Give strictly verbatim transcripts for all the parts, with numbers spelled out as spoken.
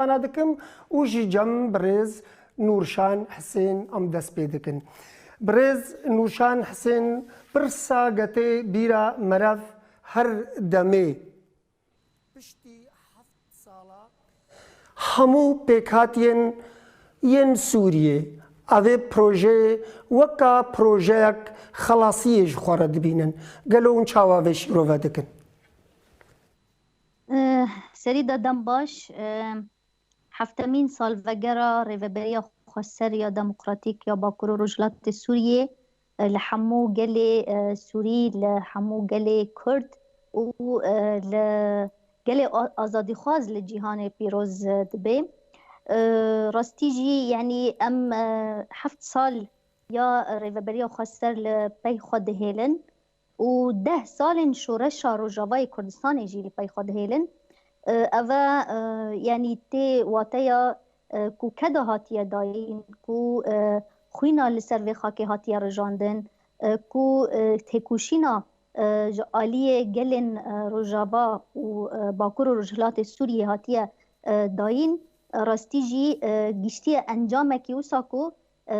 Ana dikim û ji cem birêz Nûrşan Hisên em dest pê dikin. Birêz Nûrşan Hisên, pirsa getê bîra merev her demê. Piştî heft sala hemû pêkhatiyên yên Sûriyê, evê projeyê weka projeyek xelasiyê ji xwe re dibînin. Gelo hûn çawa vê şîrove dikin? Eh, Serî de dem baş. Eh, heftemîn salvegera Rêveberiya Xweser ya Demokratîk ya Bakur û Rojhilatê Sûriyê, eh, li hemû gelê, eh, Sûrî, li hemû gelê Kurd û, eh, li gelê a-, azadîxwaz li cîhanê pîroz, eh, dibe. Eh, rastî jî, yanî em, eh, heft sal ya Rêveberiya Xweser li pey xwe dihêlin û deh salên şoreşa Rojavayê Kurdistanê jî li pey xwe dihêlin. E, ev e, e, yanî tê wateya, e, ku keda hatiye dayîn, ku, e, xwîna li ser vê xakê hatiye rijandin, e, ku, e, têkoşîna, e, ji aliyê gelên, e, Rojava û, e, Bakur û Rojhilatê Sûriyê hatiye, e, dayîn, e, rastî jî, e, giştiye encamekî wisa ku, e,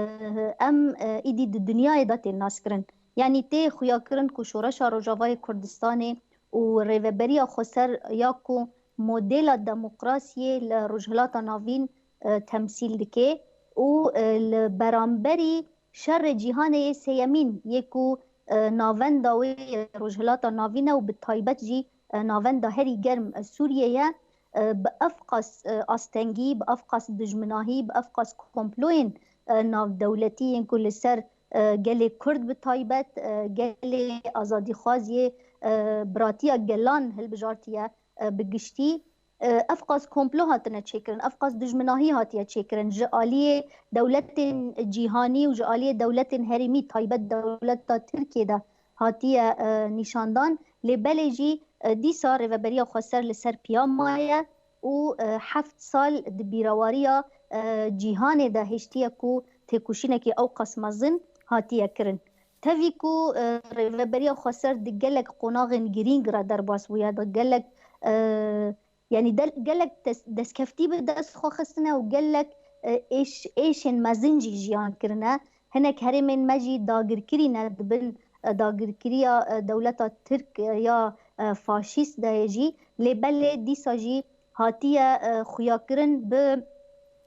em, e, îdî di dinyayê de tên naskirin. Yanî tê xuyakirin ku Şoreşa Rojavayê Kurdistanê û Rêveberiya Xweser ya ku modela demokrasiyê li Rojhilata Navîn, e, temsîl dike û, e, li beramberî şerê cîhanê yê sêyemîn yê ku, e, navenda wê yê Rojhilata Navîn e û bi taybet jî, e, navenda herî germ, e, Sûriyê ye. E, bi ev qas, e, astengî, bi ev qas dijminahî, bi ev qas komployên, e, navdewletî yên ku li ser, e, gelê Kurd bi taybet, e, gelê azadîxwaz yê, e, biratiya gelan hilbijartiye, e, bi giştî, e, ev qas komplo hatine çêkirin, ev qas dijminahî hatiye çêkirin ji aliyê dewletên cîhanî û ji aliyê dewletên herêmî, taybet dewleta Tirkiyê de hatiye, e, nîşandan. Lê belê jî, e, dîsa Rêveberiya Xweser li ser piya maye û, e, heft sal di bîrawariya, e, cîhanê de hiştiye ku têkoşînekî ew qas mezin hatiye kirin. Tevî ku, e, Rêveberiya Xweser di gelek qonaxên girîng re derbas bûye, di gelek, e, yanî del-, gelek des-, destkeftî bi dest xwe xistine û gelek, e, êş-, êşên mezin jî jiyan kirine. Hinek herêmên me jî dagirkirî ne di bin, e, dagirkiriya, e, dewleta Tirk, e, ya, e, faşîst de ye jî. Lê belê dîsa jî hatiye, e, xuyakirin bi,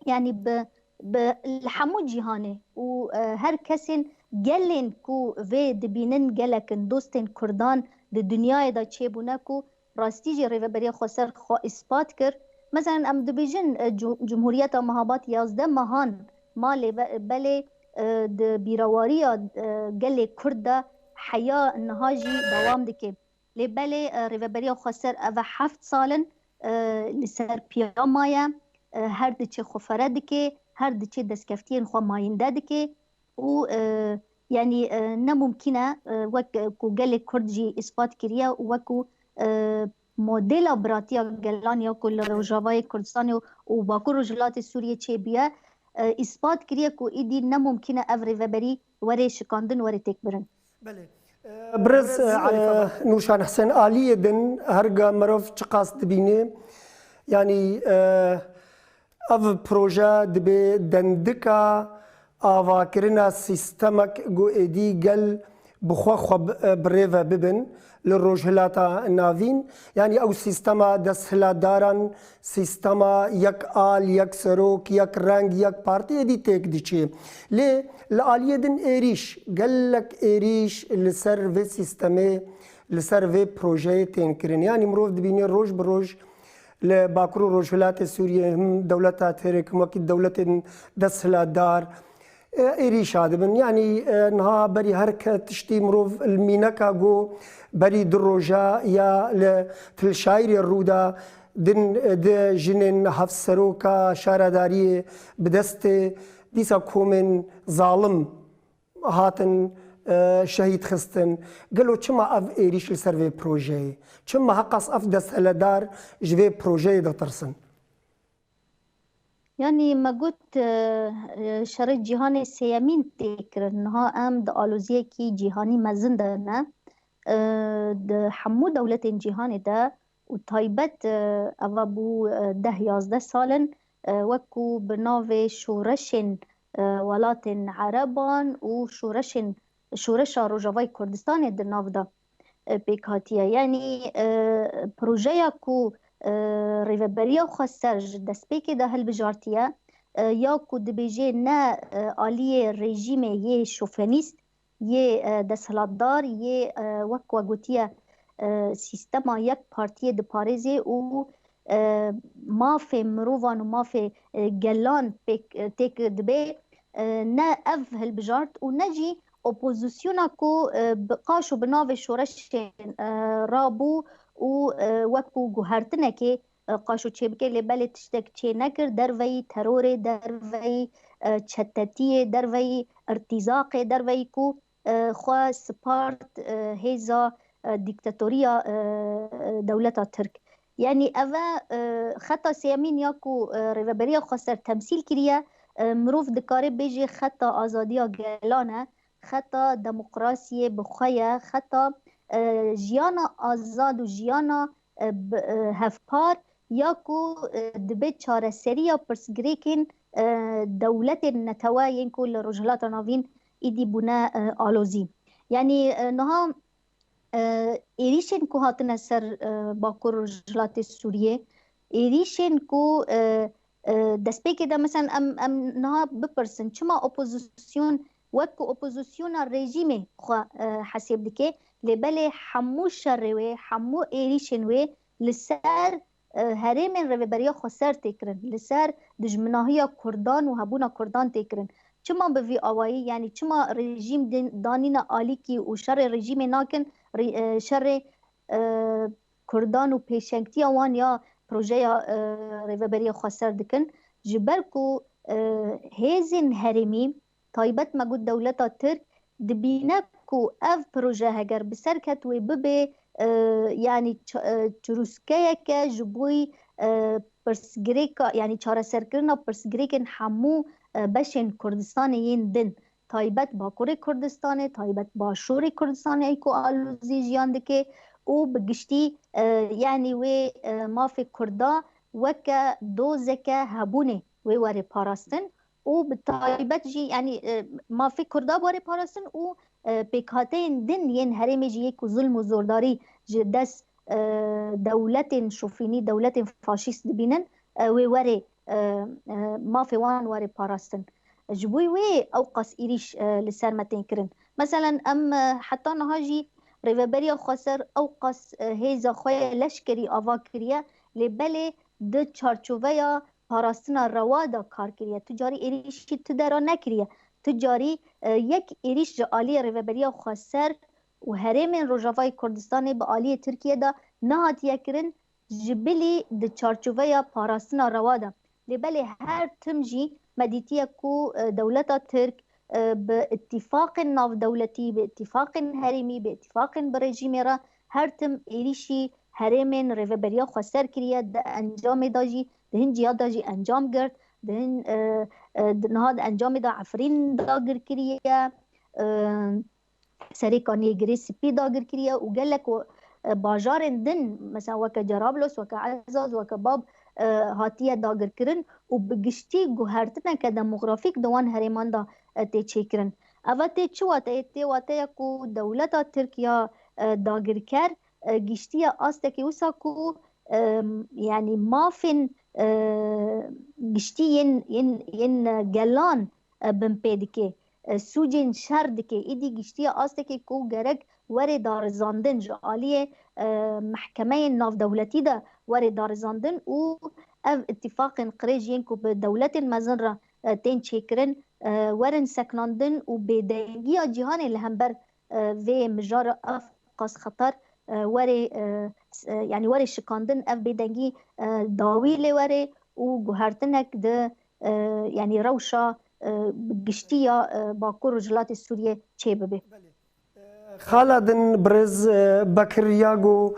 yanî bi, bi li hemû cîhanê û, e, her kesên gelên ku vê dibînin gelek in, dostên Kurdan di dinyayê de çêbûne ku rastî jî Rêveberiya Xweser xwe îspat kir. Meselen em dibêjin, e, cu-, Cumhuriyeta Mehabat yazdeh mehan ma lê be-, belê, e, di bîrawariya, e, gelê Kurd de heya niha jî dewam dike. Lê belê, e, Rêveberiya Xweser ev e heft sal in, e, li ser piya maye, e, her diçe xwe fere dike, her diçe destkeftiyên xwe mayînde dike û, e, yanî, e, ne mumkîn e, e, wek, e, ku gelê Kurd jî îspat kiriye û wek ku, e, modela biratiya gelan ya ku li Rojavayê Kurdistanê û, û Bakur Rojhilatê Sûriyê çêbûye, e, îspat kiriye ku îdî ne mumkîn e ev rêveberî were şikandin, were têkbirin. Belê. Birêz, e, Elî Feba. Nûrşan Hisên, aliyê din her ga mirov çiqas dibîne, yanî, e, ev proje dibe dendika avakirina sîstemek ku êdî gel bi xwe xwe bi, e, bi rê ve bibin li Rojhilata Navîn. Yanî ew sîstema desthilatdaran, sîstema yek al, yek serok, yek reng, yek partî êdî têk diçe. Lê li aliyê din êrîş, gelek êrîş li ser vê sîstemê, li ser vê projeyê tên kirin. Yanî mirov dibîne roj bi roj li Bakur û Rojhilatê Sûriyê him dewleta Tirk, him wekî dewletên desthilatdar, e, êrîşa dibin. Yanî, e, niha berî her ke tiştî mirov li mîneka got berî du roja ya li Tilşayirê rû da, din, e, di jinên hevseroka şaredariyê bi destê dîsa komên zalim hatin, e, şehîd xistin. Gelo çima ev êrîş li ser vê projeyê? Çima heqas ev desthilatdar ji vê projeyê ditirsin? Yanî me got, e, e, şerê cîhanê sêyemîn tê kirin. Niha em di aloziyekî cîhanî mezin de ne. E, di hemû dewletên cîhanê de û taybet, e, eva bû, e, deh yazdeh sal in, e, wek ku bi navê şoreşên, e, welatên Ereban û şoreşên, şoreşa Rojavayê Kurdistanê di nav de, e, pêk hatiye. Yanî, e, projeya ku, e, Rêveberiya Xweser ji destpêkê de hilbijartiye, e, ya ku dibêje ne, e, aliyê rejîmê yê şofenîst, yê, e, desthilatdar, yê, e, wek we gotiye, e, sîstema yek partiyê diparêzê û, e, mafê mirovan û mafê, e, gelan pêk, e, têk dibe, e, ne ev hilbijart û ne jî opozisyona ku, e, bi qaş û bi navê şoreşên, e, rabû û, e, wek ku guhertinekê, e, qaşo çêbike, lê belê tiştek çê nekir, derveyî terorê, derveyî, e, çetetiyê, derveyî irtîzaqê, derveyî ku, e, xwe spart, e, hêza, e, dîktatoriya, e, e, dewleta Tirk. Yanî ev e, e, xeta sêyemîn ya ku, e, Rêveberiya Xweser temsîl kiriye, e, mirov dikare bêje xeta azadiya gelan e, xeta demokrasiyê bi xwe ye, xeta, e, jiyana azad û jiyana, e, bi, e, hevpar ya ku, e, dibe çareseriya pirsgirêkên, e, dewletên netewe yên ku li Rojhilata Navîn îdî bûne, e, alozî. Yanî, e, niha, e, êrîşên ku hatine ser, e, Bakur Rojhilatê Sûriyê, êrîşên ku, e, e, destpêkê de, mesela, em, em niha bipirsin, çima opozisyon wek ku opozisyona rejîmê xwe, e, hesêb dike, lê belê hemû şerê wê, hemû êrîşên wê li ser, e, herêmên Rêveberiya Xweser tê kirin, li ser dijminahiya Kurdan û hebûna Kurdan tê kirin. Çima bi vî awayî, yanî çima rejîm din-, danîne alîkî û şerê rejîmê nakin, rê-, e, şerê, e, Kurdan û pêşengtiya wan ya projeya, e, Rêveberiya Xweser dikin? Ji ber ku, e, hêzên herêmî, taybet me got dewleta Tirk, dibîne ku ev proje heger bi ser ket wê bibe, e, yanî ça-, e, çirûskeyeke ji bo, e, pirsgirêka, yanî çareserkirina pirsgirêkên hemû, e, beşên Kurdistanê yên din, taybet Bakurê Kurdistanê, taybet Başûrê Kurdistanê ku alozî jiyan dike û bi giştî, e, yanî wê, e, mafê Kurda weke dozeke hebûnê wê were parastin û bi taybet jî, yanî, e, mafê Kurda were parastin û, e, pêkhateyên din yên herêmê jî yê ku zulm û zordarî ji dest, e, dewletên şofînî, dewletên faşîst dibînin, e, wê were, e, e, mafê wan were parastin. Ji bo wê ew qas êrîş, e, li ser me tên kirin. Meselen, em, e, heta niha jî Rêveberiya Xweser ew qas, e, hêza xwe ye leşkerî ava kiriye, lê belê di çarçoveya parastina rewa de kar kiriye. Tu carî êrîşî tu dera nekiriye. Tu carî, e, yek êrîş ji aliyê Rêveberiya Xweser û herêmên Rojavayê Kurdistanê bi aliyê Tirkiye de nehatiye kirin, ji bilî di çarçoveya parastina rewa de. Lê belê her tim jî me dîtiye ku, e, dewleta Tirk, e, bi îtîfaqên navdewletî, bi îtîfaqên herêmî, bi îtîfaqên bi rejîmê re her tim êrîşî herêmên Rêveberiya Xweser kiriye, di encamê de jî, di hin ciya de jî encam girt, di hin, e, e, di, niha di encamê de Efrîn dagir kiriye, e, Serêkaniyê Girê Spî dagir kiriye û gelek, e, bajarên din, mesela weke Cerablos, weke Ezaz, weke Bab, e, hatiye dagirkirin û bi giştî guhertineke demografîk di wan herêman de, e, tê çêkirin. Eva tê çi wateyê? Tê wateya ku dewleta Tirk ya, e, dagirker, e, giştiye astekî wisa ku, e, yanî mafên, e, giştî yên, yên, yên, e, gelan, e, binpê dike. E, sûcên şer dike. Îdî giştiye astekê ku gerek were darizandin ji aliyê, e, mehkemeyên navdewletî de were darizandin û ev îtîfaqên qirêj yên ku bi dewletên mezin re, e, tên çêkirin, e, werin seknandin û bêdengiya cîhanê li hember, e, vê mijara ev qas xeter, e, were, e, s-, e, yanî were şikandin, ev bêdengî, e, dawî lê were û guhertinek di, e, yanî rewşa, e, giştî ya, e, Bakur û Rojhilatê Sûriyê çê bibe. Belê. E, xala din birêz, e, Bekir Yago,